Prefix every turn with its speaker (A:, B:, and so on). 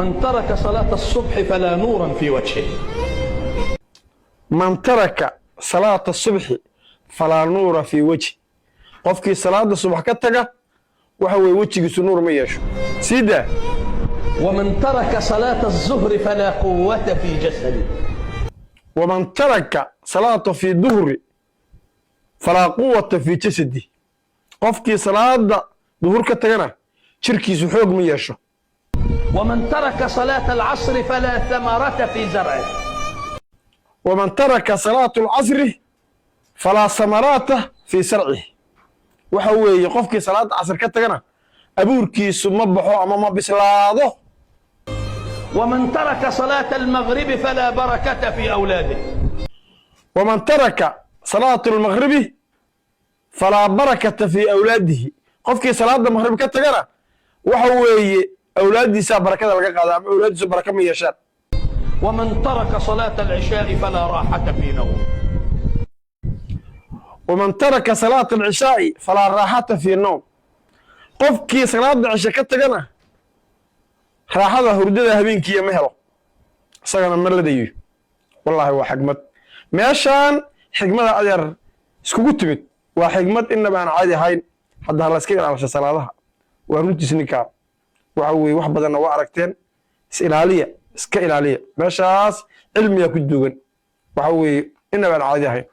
A: من ترك صلاة الصبح فلا نورا في وجهه.
B: Man taraka salaata subxi falaa nuura fii wejhi. Qofkii salaada subax ka taga, waxa weeye wejigiisu nuur ma yeesho. Sii daa.
A: ومن ترك صلاة الظهر فلا قوة في جسده.
B: Waman taraka salaata fi duhri falaa quwata fii jasadi. Qofkii salaada duhur ka tagana, jirkiisu xoog ma yeesho.
A: ومن ترك صلاة العصر فلا ثمرة في زرعه.
B: Waman taraka salaata alcasri falaa samaraata fii sarcihi. Waxa weeye qofkii salaada casr ka tagana, abuurkiisu ma baxo ama ma bislaado.
A: ومن ترك صلاة المغرب فلا بركة في أولاده.
B: Waman taraka salaata almagribi falaa barakata fii awlaadihi. Qofkii salaada maghrib ka tagana, waxa weeye awlaaddiisaa barakada laga qaada ama awlaaddiisu baraka ma yeeshaan.
A: ومن ترك صلاة العشاء فلا راحة في نومه.
B: Waman taraka salaata alcishaa'i falaa raaxata fii nowm. Qofkii salaada cishe ka tagana, raaxada hurdada habeenkiiya ma helo, isagana ma ladayo. Wallaahi waa xigmad meeshaan, xigmada adeer iskugu timid waa xigmad inaba aan caadi ahayn. Hadda ha la iska ilaalisha salaadaha. Waa runtiis ninkaa. Waxa weeye wax badanna waa aragteen. Is ilaaliya, iska ilaaliya. Meeshaas cilmiyaa ku duugan, waxa weeye inaba aan caadi ahayn.